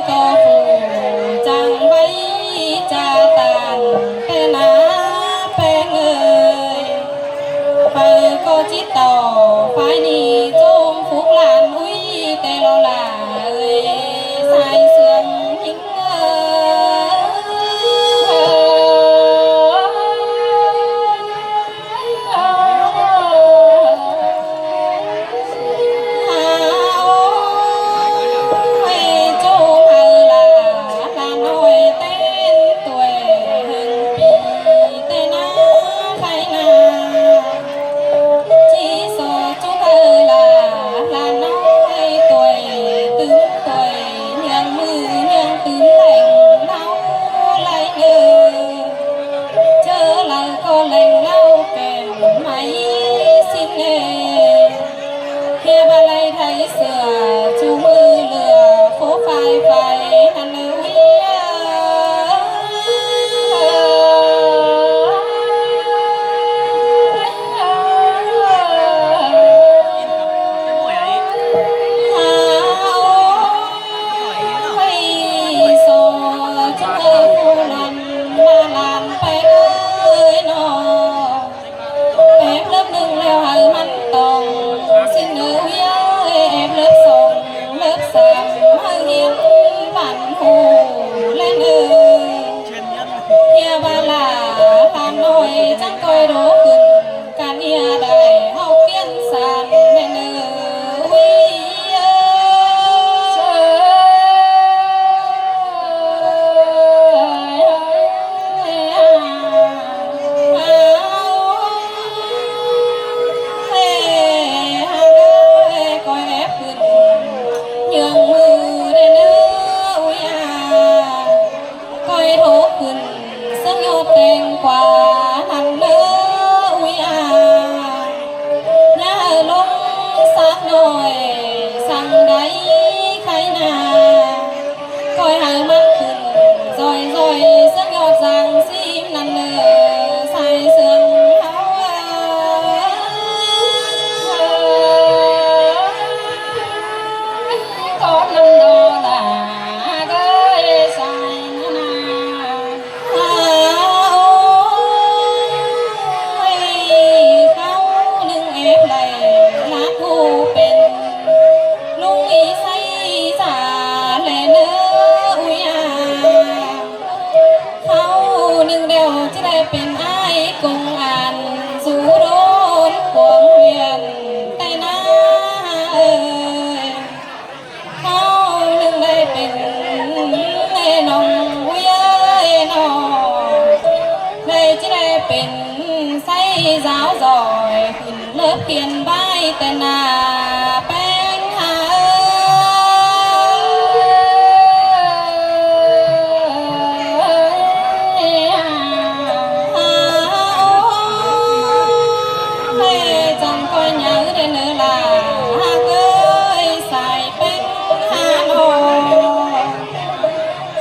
ກໍຜູ້ຈັ່ງໄວ້ຈາຕານແຕ່ນາແປງເອີຍ ໄຟກໍຈິດຕໍ່ຝ່າຍນີ້ ຈົ່ງຟຸກຫຼານອຸ້ຍແຕ່ລະຫຼາຍ ສາຍເຊື່ອງຫິງເອີຍ. ເຫືອບາໄລໄທເສືອ ຈູມືເຫຼືອໂຄຟາຍໄຟຫັ້ນເອີຍ. ແອບເລີບໜຶ່ງແລ້ວໃຫ້ມັນຕ້ອງ ຊິນເອີຍ ແອບເລີບສອງ ເລີບສາມ ໃຫ້ຮຽນບ້ານຮູ້ແລະເນີ ເຮຍບາລາຫຼານນ້ອຍ ຈັ່ງຄ່ອຍໂດຂຶ້ນ ການເຮຍໄດ້ເຮົາປ່ຽນສານແລະເນີ ເອີຍ. ເອີຍ ຂ້ອຍແອບຂຶ້ນເຍືອງມືແດ່ເນີ ອຸ້ຍອາ ຂ້ອຍໂທຂຶ້ນເຊິ່ງຍອດແຕງກວາຫັ້ນເນີ ອຸ້ຍອາ ຢ່າໃຫ້ລົງສັກໜ້ອຍ ສັງໃດໄຄນາ ຂ້ອຍໃຫ້ມັນຂຶ້ນຈອຍໆ ເຊິ່ງຍອດສັງຊີມນັ້ນເນີ ສາຍເຊື່ອງເຮົາເອີຍ ກອດນຳໂດລາເອີຍ ສາຍນານາ ໂອ້ຍ ເຂົາໜຶ່ງແອບໄດ້ລະຜູ້ເປັນ ລຸງອີໄຊສາແລເນີ ອຸຍອາ ເຂົາໜຶ່ງແລ້ວຈະໄດ້ເປັນອ້າຍກົງອັນ ສູ່ໂດນຂວາງວຽນແຕ່ນາເອີຍ ເຮົາໜຶ່ງໄດ້ເປັນນ້ອງເວີຍນ້ອງ ໄດ້ຈະໄດ້ເປັນໄຊສາວສອຍ ເລີບປ່ຽນບາຍແຕ່ໜ້າແປງຫາເອີຍ ຫາໂອ້ຍ ຈັ່ງຄ່ອຍຍາວເດີເນີຫຼ້າ ຫາກເອີຍ ສາຍແປງຫານ້ອງ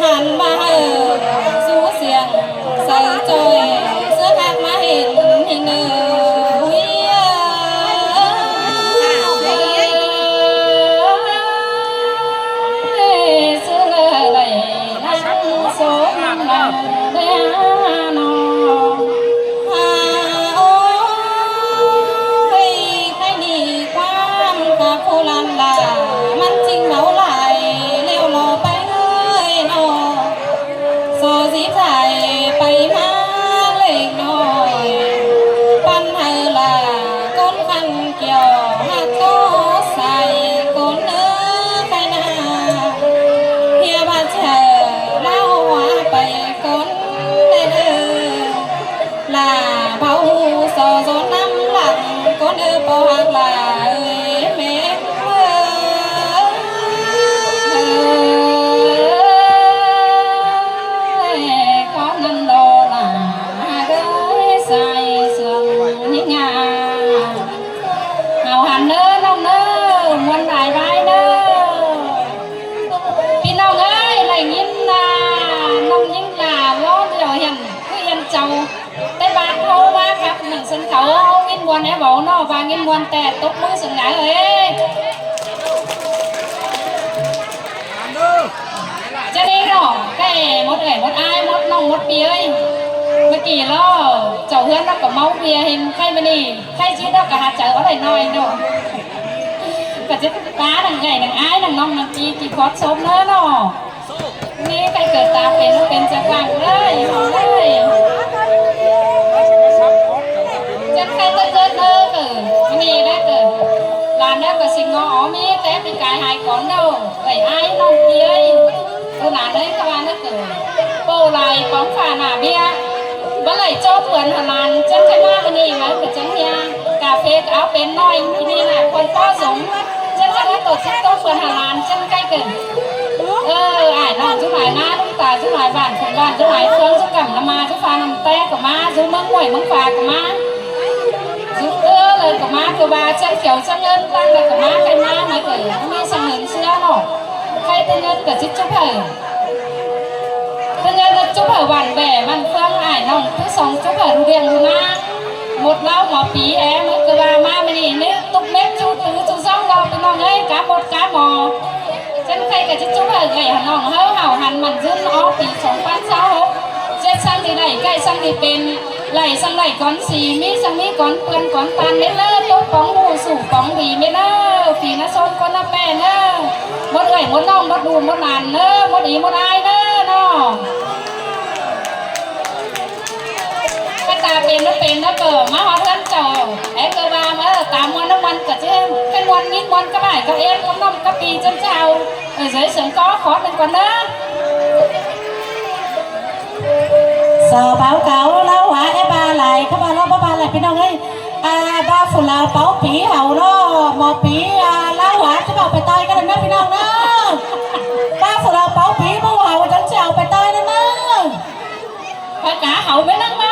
ຫັນມາເຮີສູ່ສຽງໃສ່ຈ່ອຍ ເສືອຮັກມາເຫັນເນ ເອີຍ ເສືອໄດ້ນັ່ງໂສມນັ່ງເດີນອງ ຫາໂອ້ຍ ໃຜນີ້ ຄວາມກັບຜູ້ລ້ານລາ ມັນຈິງເມົາຫຼາຍແລ້ວເນາະ ໄປເອີຍເນາະ ໂຊຊິໄທໄປມາເລັກນ້ອຍ ປັນໃຫ້ລາກົນຄັນກ່ຽວ ຫາກໂຕໃສ່ກົນເດີໄຄນາ ເຮຍບາດເຈີລາວຫົວໄປກ່ອນແລະເດີ ຫຼ້າເບົາສອສອນນຳຫຼັງ ກ່ອນເດີພໍ່ຮັກຫຼ້າເອີຍ ແມ່ເອີຍ ຂໍນຳລໍຫຼ້າເອີຍ ສາຍເຊື່ອງຍິງງາມ ເຮົາຫັນເດີນ້ອງເດີ ມ່ວນຫຼາຍບາຍເດີ ພີ່ນ້ອງເອີຍ ໄດ້ຍິນນາ ນ້ອງຍິງຫຼ້າ ລ້ອດຽວເຫັນ ຄືເຫັນເຈົ້າ ແຕ່ບ້ານເຮົາວ່າຄັກໜຶ່ງຊັ້ນເຂົາ ເຮົາຍິນມ່ວນແອເວົ້າເນາະ ວ່າຍິນມ່ວນແຕ່ຕົບມືສັນຍາເອີຍ. ໝົດປີເອີຍ ເມື່ອກີ້ລາວເຈົ້າເຮືອນລາວກໍເມົາເບຍ ເຫັນໄຂ້ມື້ນີ້ ໄຂ້ຊິດອກກໍຫາເຈົ້າເອົາໄດ້ໜ້ອຍເນາະ ກໍຈະປານາງເອື້ອຍນາງອ້າຍນາງນ້ອງນາງປີ ທີ່ຂອດສົມເດີເນາະ. ນີ້ໄຂ້ເກີດຕາເປັນ ເປັນຈັກຫວ່າງເອີຍ ເອີຍ ຈັກໄຂ້ເກີດເດີ ເກີດ ນີ້ໄດ້ເກີດ ຫຼານເດີ ກໍຊິງໍ ມີແຕ່ປີກາຍຫາຍກ່ອນເດີ ເອື້ອຍອ້າຍນ້ອງເອີຍ ໂອຫຼານເອີຍ ເຂົາວ່າເດີ ໂປຫຼາຍປອງຝາໜ້າເບ້ຍ ບໍ່ໄດ້ໂຈບເພິ່ນຫາຫຼານ ຈັ່ງໄດ້ມາມື້ນີ້ ມາກໍຈັ່ງເຮຍ ກາເຟກໍເອົາເປັນໜ້ອຍ ທີ່ນີ້ນະ ຄົນພໍສົມ ຈັ່ງໄດ້ມາຕົດຊິຕົກເພິ່ນຫາຫຼານ ຈັ່ງໄດ້ເກີດ ເອີ ອ້າຍນ້ອງຈຸຫຼາຍນາ ລຸງຕາຈຸຫຼາຍ ບ້ານເພິ່ນບ້ານຈຸຫຼາຍ ເຄື່ອງຈຸກຳນຳມາ ຈຸຟ້ານຳແຕກກໍມາ ຈຸເມືອງຫ້ວຍເມືອງຝາກໍມາ ຈຸເອີເລີຍກໍມາ ຄືວ່າຊຽງຂຽວຊຽງເງິນ ຕັ້ງໃດກໍມາ ໃຜມາໃນເກີດ ມີຊຽງເງິນເຊື່ອເນາະ ໃຜແຕ່ເງິນກໍຊິຈຸເພິ່ນ ເພິ່ນເງິນຈຸເພິ່ນຫວັນແບມັນເຟືອງ ອ້າຍນ້ອງຄືສອງຈຸເພິ່ນເວຍງຢູ່ນາ ໝົດລາວໝໍປີແອ ມັນຄືວ່າມາມື້ນີ້ ໃນຕຸກເມັກຈຸຕື້ຈຸຊ່ອງເຮົາ ພີ່ນ້ອງເອີຍ ກາໝົດກາໝໍ ຈັ່ງໃດກໍຊິຈຸເພິ່ນເອີຍ ນ້ອງເຮົາເຮົາຫັນມັນຍືນອອກປີສອງພັນຊາວຫົກ ເຈັດສັງທີ່ໄດ້ ໄກ່ສັງທີ່ເປັນ ໄຫຼສັງໄຫຼກ່ອນສີ ມີສັງມີກ່ອນເປື້ອນກ່ອນຕານເດີ ຕົກປ່ອງຮູ້ສູ້ປ່ອງດີເດີ ປີນາຊົນຄົນນາແປ້ເດີ ໝົດເອື້ອຍໝົດນ້ອງ ໝົດລູກໝົດຫຼານເດີ ໝົດອີໝົດອາຍເດີເນາະ ໄປຕາເປັນບໍ່ເປັນເດີ ເກີດມາຮອດເຮືອນເຈົ້າ ແອເກີດວ່າ ເອີ ຕາມ່ວນນຳມ່ວນ ກໍຈະເປັນມ່ວນຍິນມ່ວນກັບອ້າຍກັບເອງ ກັບນ້ອງກັບປີຈົນເຈົ້າ ເອີ ເສຍງກໍຂໍເປັນກ່ອນເດີ. ສອບເອົາເກົ່າລາວຫວາແອບາຫຼາຍ ເຂົາວ່າລາວບໍ່ບາຫຼາຍ ພີ່ນ້ອງເອີຍ ອາ ບ່າວຜູ້ລາວເປົ່າປີເຮົາເນາະ ໝໍປີ ອາ ລາວຫວາຈະເອົາໄປຕ່ອຍກັນເດີ ພີ່ນ້ອງເດີ ບ່າວຜູ້ລາວເປົ່າປີໝູ່ເຮົາຈັ່ງຊິເອົາໄປຕ່ອຍນຳເດີ ພາກາເຮົາແມ່ນນາງມາ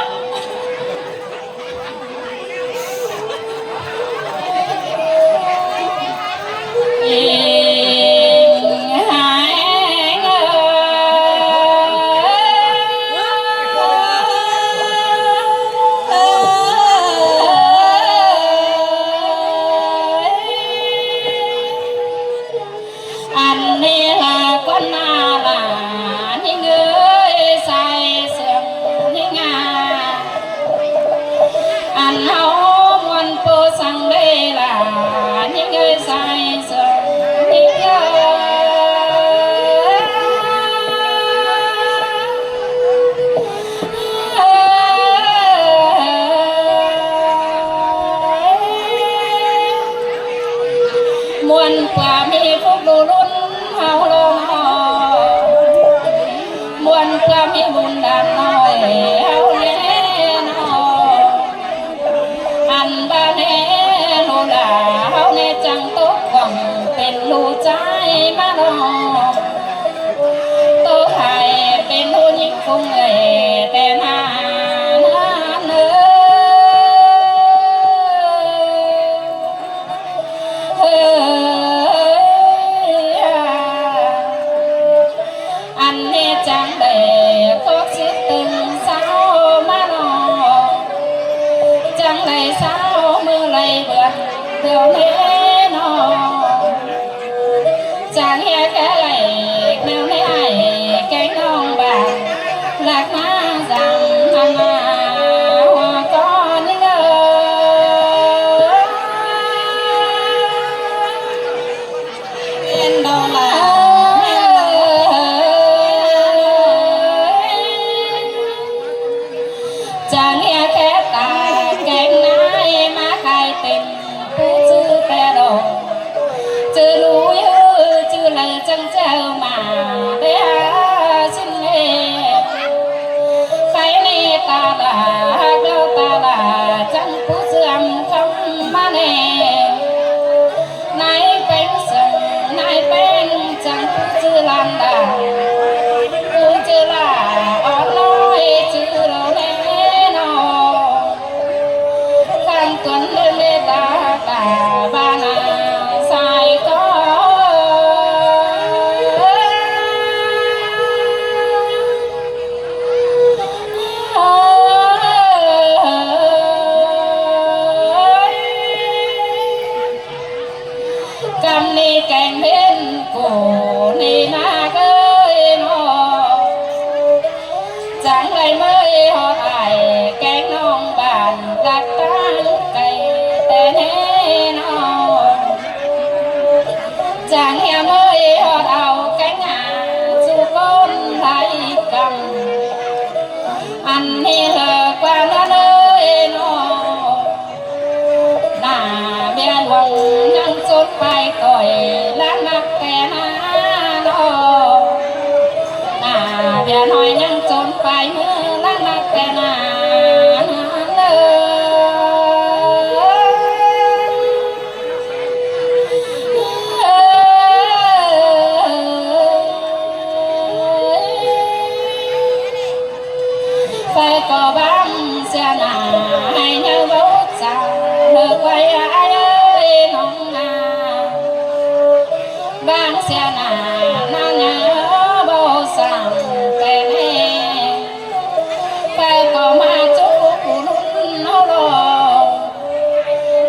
ອັນນີ້ລະກ່ອນໜ້າລະ ຍິງເອີຍ ໃສ່ເຊື່ອງຍິງງາ ອັນເຮົາມ່ວນໂປສັງເດລະ ຍິງເອີຍ ໃສ່ເຊື່ອງຍິງງາ ມ່ວນກວ່າມີພວກລູລຸນເຮົາລອງ ມ່ວນກວ່າມີບຸນດານນ້ອຍເຮົາແນ່ນອນ ອັນບາແນ່ລູລາເຮົາແນ່ ຈັ່ງຕົກຫວັງເປັນລູກຊາຍມານອນ ໂຕໃຫ້ເປັນຜູ້ຍິງຄົງເອີຍແຕ່ນານເອີ ເອີ ອັນເຮັດຈັ່ງໃດກໍຊິຕຶງສາວມານອ ຈັ່ງໃດສາວມື້ໄລ່ເບືອດດຽວແນ່ນອ ຈາກເຮຍແກ່ໄຫຼແນວໃນອ້າຍແກ່ງນ້ອງບາດ ລັກມາຈຳນຳມາຫົວກ່ອນນີ້ເດີ ເປັນດອກລາວແມ່ນບໍ່ ຈາກເຮຍແກ່ຕາແກ່ງນາຍມາກາຍເປັນ ຜູ້ຈື່ແຕ່ດອກ ຈື່ຮູ້ຈື່ໄລ່ຈັ່ງເຈົ້າມາໄດ້ຫາຊິນເອ ໃຄໃນຕາລາດອກຕາລາດ ຈັ່ງຜູ້ເຊື່ອມຄຳມາແນ່ ນາຍແປ້ງເຊິ່ງນາຍແປ້ງ ຈັ່ງຜູ້ຈື່ລານດາ ຜູ້ຈື່ລາອ່ອນນ້ອຍ ຈື່ໂລແນ່ນອ ຂ້າງຕົນເດີເມດຕາຕາບານາສາຍກໍ ກຳນີ້ແກງເຫັນໂກນີ້ນາເອີຍເນາະ ຈັ່ງ ຈາງແຮມເອີຍ ຮອດເອົາແກງຫາສູ່ຄົນຫຼາຍກຳ ອັນນີ້ເລີກວ່ານັ້ນເອີຍເນາະ ໜ້າເບຍຫຼວງຍັງຈົນປາຍກ່ອຍ ລານມັກແຕ່ນາເນາະ ໜ້າເບຍນ້ອຍຍັງຈົນປາຍມື ລານມັກແຕ່ນາເລີຍ. ໄຟກໍບັງເສຍໜ້າໃຫ້ຍາວເວົ້າຈາ ເລີກໄວ້ອ້າຍເອີຍນ້ອງນາ ບັງເສຍໜ້ານາງຍາວເວົ້າຊ້ຳແຕ່ແນ່ ໄຟກໍມາຈຸບຸນເຮົາລອ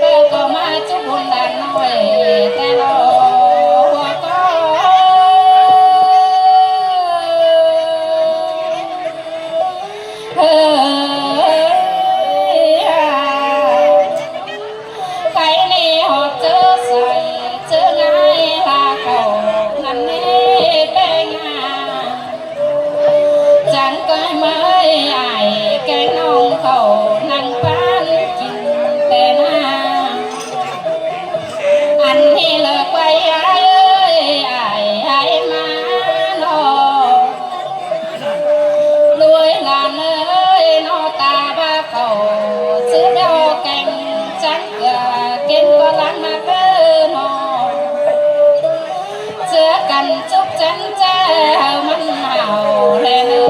ເອີ ກໍມາຈຸບຸນຫຼານນ້ອຍແຕ່ລະຫົວກໍ ເອີ ໄປນີ້ຮອດເຈີໃສ ເຈີງ່າຍລາເຂົ້ານັ້ນເດ້ແປ້ງຫາ ຈັ່ງກ້ອຍເມີຍອ້າຍແກງນ້ອງເຂົ້ານັ່ງປານກິນແຕ່ນາ ອັນນີ້ເລີກໄວ້ອ້າຍເອີຍ ອ້າຍໃຫ້ມາເນາະ ລວຍຫຼານເອີຍເນາະ ຕາບາເຂົ້າຊື້ດອກແກງຈັ່ງເກືອ ກິນກໍລຳມາເດີເນາະ ເຈື່ອກັນຈຸບຈັນແຈວມັນເອົາແລເດີ